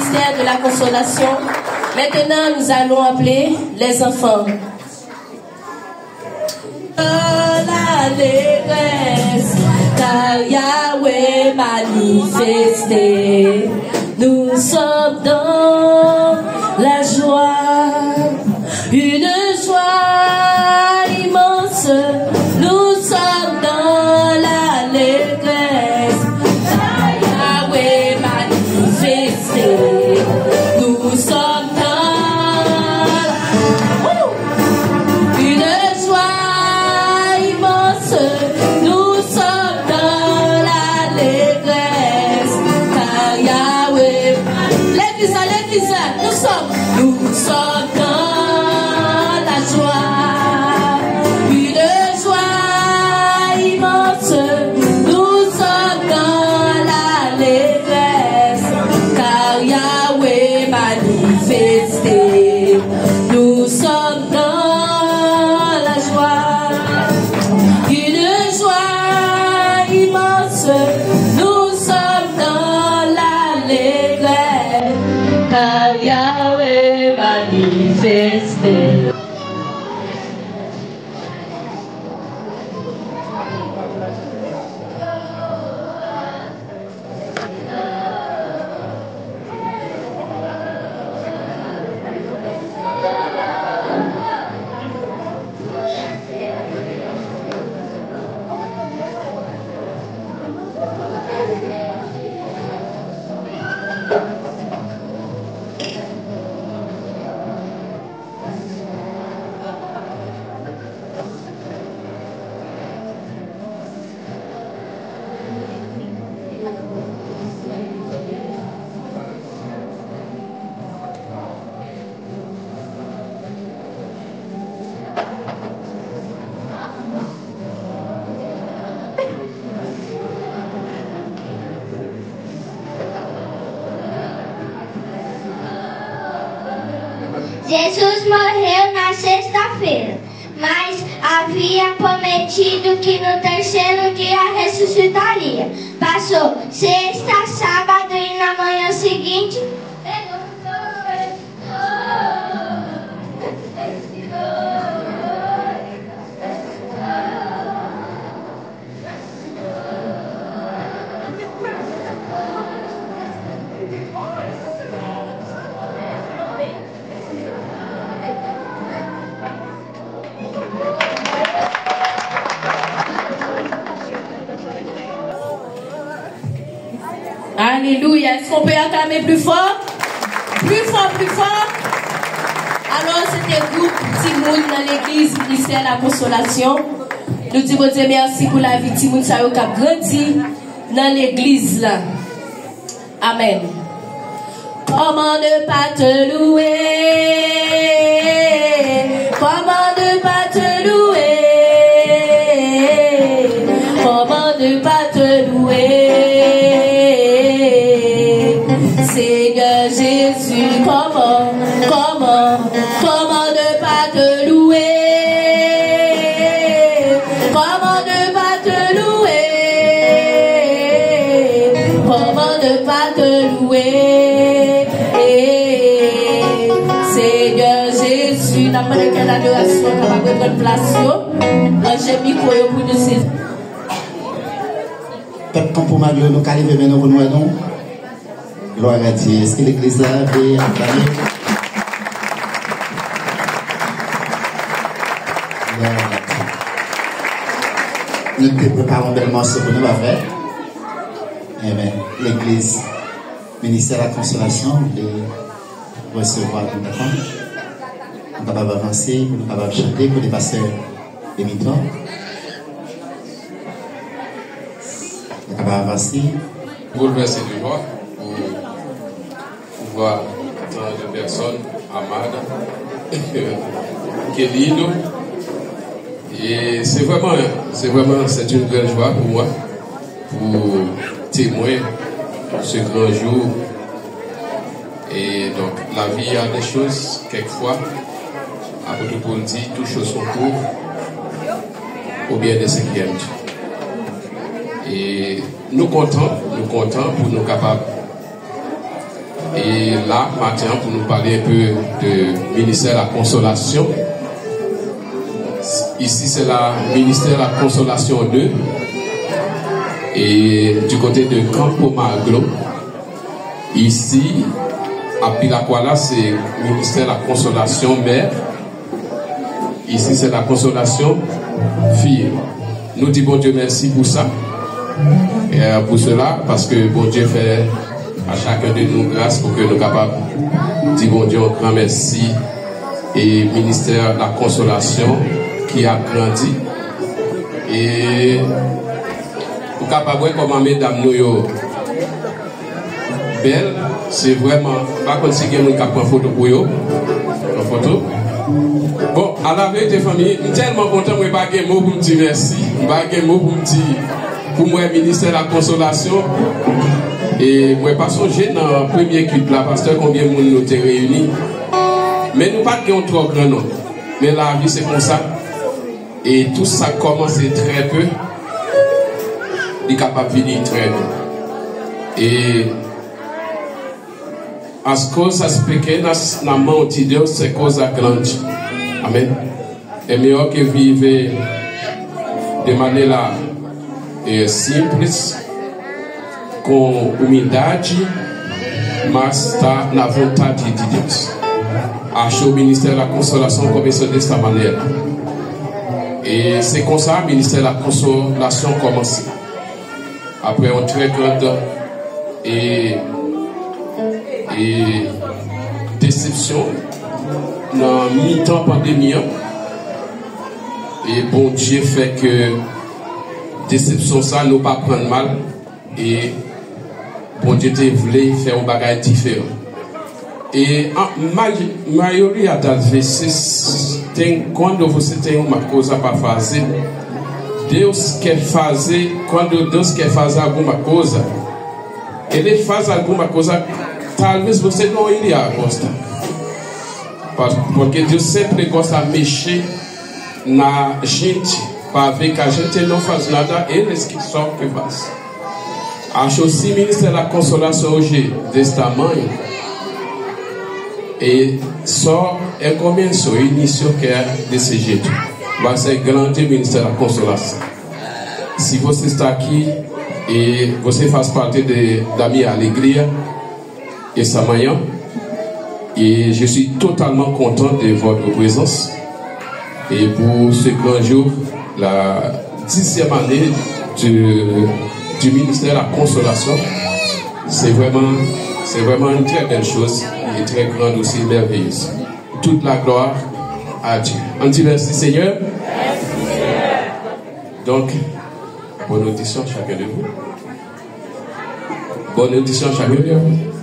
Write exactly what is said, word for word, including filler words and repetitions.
Ministère de la consolation. Maintenant, nous allons appeler les enfants. Dans l'allégresse, car Yahweh manifesté. Nous sommes dans la joie, une joie immense. Nous sommes dans l'allégresse, car Yahweh manifesté. Nous sommes dans la, wouh, une joie immense. Nous sommes dans l'allégresse, car Yahweh. L'église, l'église, nous sommes, nous sommes dans la joie, une joie immense. Nous sommes dans l'allégresse, car Yahweh manifesté. Nous sommes dans la joie, une joie immense. Nous sommes dans l'allégresse, car Yahweh manifesté. Jesus morreu na sexta-feira, mas havia prometido que no terceiro dia ressuscitaria. Passou sexta, sábado e na manhã seguinte, Alelouya. Est-ce qu'on peut acclamer plus fort? Plus fort, plus fort. Alò, se te gwoup timoun nan legliz Ministè Lakonsolasyon. Nou di Bondye mèsi pou lavi timoun sa yo k ap grandi nan legliz la. Amèn. Comment ne pas te louer? Comment ne pas te louer? Comment ne pas te louer? Seigneur Jésus, comment, comment, comment ne pas te louer? Comment ne pas te louer? Comment ne pas te louer? Seigneur Jésus, n ap mande kè ladorasyon kapab reprann plas yo. Ranje mikwo yo pou nou, silvouplè. Pèp Kanpo Maglo, nou ka leve men nou pou nou wè non. Gloire à Dieu. Èske legliz la vle aklame? Gloire à Dieu. Nou te prepare yon bèl mòso pou nou, pa vre? Amen. Legliz Ministè Lakonsolasyon vle resevwa nou, dakò? Nou kapab avanse, pou nou kapab chante kote pastè Demitan. Nou kapab avanse. Boulvèse de jwa pou, pou vwa tan de pèsòn, Amada, Kelido. E se vrèman, se vrèman, c'est une grande joie pour moi, pour témoin de ce grand jour. Et donc, la vie a des choses, quelquefois, apôtre Paul dit, toutes choses sont pour au bien de ceux qui aiment Dieu. E nou kontan, nou kontan pou nou kapab E la, maten an, pou nou pale enpe de ministè la konsolasyon. Isi, se la ministè la konsolasyon de. E du kote de Campo Maglo. Isi, api lakwa la, se ministè la konsolasyon, mè isi, se la konsolasyon fi. Nou di Bondye mèsi pou sa. E, pou sela, paske Bondye fè a chaken de nou gras pou ke nou kapab di Bondye yon gran mèsi. E ministè la konsolasyon ki ap grandi. E ou kapab wè kòman medam nou yo bèl, se vrèman, m pa konn si gen moun k ap pran foto pou yo. Pran foto. Bon, a la verite, fanmi, m tèlman kontan, mwen pa gen mo pou m di mèsi. M pa gen mo pou m di, pou m wè ministè la konsolasyon. E mwen pa sonje nan premye kit la, pastè, konbyen moun nou te reyini. Men nou pa t gen yon twò gran non. Men lavi se konsa. E tou sa k kòmanse trè pe, li kapab vini trè gran. E as coisas pequenas na mão de Deus é coisa grande. Amém? É melhor que viver de maneira, eh, simples, com humildade, mas tá na vontade de Deus. Achou ministè la konsolasyon kòmanse de sa manera. E se konsa ministè la konsolasyon kòmanse. Apre yon trè grand e, e desepsyon nan mitan pandemi an, e Bondye fè ke desepsyon sa nou pa prann mal. E Bondye te vle fè yon bagay diferan. E a, maj-, maioria das vezes tem, quando você tem uma coisa para fazer, Deus quer fazer, quando Deus quer fazer alguma coisa, Ele faz alguma coisa, talvez você não iria gostar. Pa-, porque Deus sempre gosta de mexer na gente, para ver que a gente não faz nada, eles que só que faz. Acho, se ministério da consolação hoje desse tamanho, e só é começo, o início que é desse jeito. Vai ser grande ministério da consolação. Se você está aqui e você faz parte de, da minha alegria, essa manhã. Et je suis totalement content de votre présence et pour ce grand jour, la dixième année du, du ministère de la consolation. C'est vraiment, c'est vraiment une très belle chose et très grande aussi, merveilleuse. Toute la gloire à Dieu. On dit merci Seigneur. Donc, bonne audition chacun de vous. Bonne audition chacun de vous.